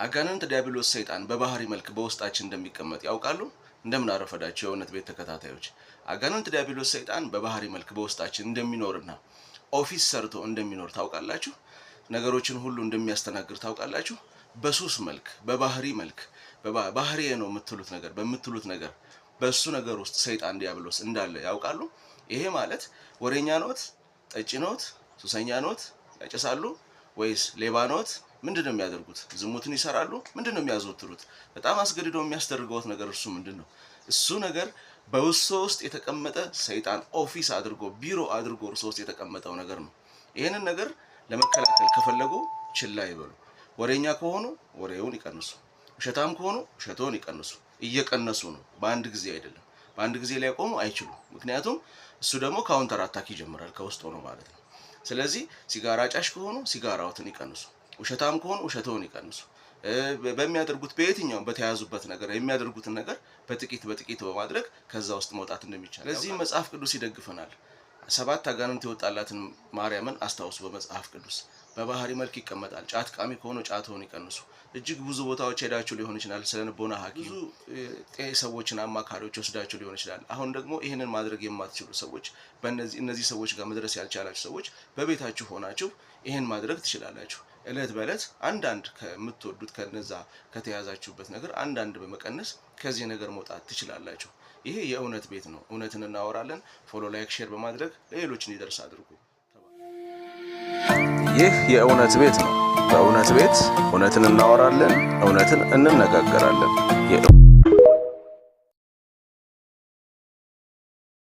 አጋንንት፣ ዲያብሎስ፣ ሰይጣን በባህሪ መልክ በውስጣችን እንደሚቀመጥ ያውቃሉ? እንደምን አረፈዳችሁ የእውነት ቤት ተከታታዮች። አጋንንት፣ ዲያብሎስ፣ ሰይጣን በባህሪ መልክ በውስጣችን እንደሚኖርና office ሰርቶ እንደሚኖር ታውቃላችሁ? ነገሮችን ሁሉ እንደሚያስተናግድ ታውቃላችሁ? በሱስ መልክ፣ በባህሪ መልክ፣ ባህሪዬ ነው የምትሉት ነገር፣ በምትሉት ነገር፣ በሱ ነገር ውስጥ ሰይጣን ዲያብሎስ እንዳለ ያውቃሉ? ይሄ ማለት ወሬኛ ኖት፣ ጠጪ ኖት፣ ሱሰኛ ኖት፣ ያጨሳሉ ወይስ ሌባ ኖት? ምንድን ነው የሚያደርጉት? ዝሙትን ይሰራሉ? ምንድን ነው የሚያዘወትሩት? በጣም አስገድዶ የሚያስደርገውት ነገር እርሱ ምንድን ነው? እሱ ነገር በውሶ ውስጥ የተቀመጠ ሰይጣን office አድርጎ፣ ቢሮ አድርጎ እርሶ ውስጥ የተቀመጠው ነገር ነው። ይህንን ነገር ለመከላከል ከፈለጉ ችላ ይበሉ። ወሬኛ ከሆኑ ወሬውን ይቀንሱ። ውሸታም ከሆኑ ውሸቶን ይቀንሱ። እየቀነሱ ነው፣ በአንድ ጊዜ አይደለም። በአንድ ጊዜ ሊያቆሙ አይችሉም። ምክንያቱም እሱ ደግሞ counter attack ይጀምራል ከውስጥ ሆኖ ማለት ነው። ስለዚህ ሲጋራ አጫሽ ከሆኑ ሲጋራዎትን ይቀንሱ። ውሸታም ከሆኑ ውሸተውን ይቀንሱ። በሚያደርጉት በየትኛውም በተያዙበት ነገር የሚያደርጉትን ነገር በጥቂት በጥቂት በማድረግ ከዛ ውስጥ መውጣት እንደሚቻል ለዚህ መጽሐፍ ቅዱስ ይደግፈናል። ሰባት አጋንንት የወጣላትን ማርያምን አስታውሱ። በመጽሐፍ ቅዱስ በባህሪ መልክ ይቀመጣል። ጫት ቃሚ ከሆኑ ጫትዎን ይቀንሱ። እጅግ ብዙ ቦታዎች ሄዳችሁ ሊሆን ይችላል። ስነ ልቦና ሐኪም፣ ብዙ ሰዎችን አማካሪዎች ወስዳችሁ ሊሆን ይችላል። አሁን ደግሞ ይህንን ማድረግ የማትችሉ ሰዎች፣ በእነዚህ እነዚህ ሰዎች ጋር መድረስ ያልቻላችሁ ሰዎች በቤታችሁ ሆናችሁ ይህን ማድረግ ትችላላችሁ። እለት በእለት አንዳንድ ከምትወዱት፣ ከነዛ ከተያዛችሁበት ነገር አንዳንድ በመቀነስ ከዚህ ነገር መውጣት ትችላላችሁ። ይሄ የእውነት ቤት ነው። እውነትን እናወራለን። Follow፣ like፣ share በማድረግ ለሌሎች እንዲደርስ አድርጉ። ይህ የእውነት ቤት ነው። በእውነት ቤት እውነትን እናወራለን፣ እውነትን እንነጋገራለን።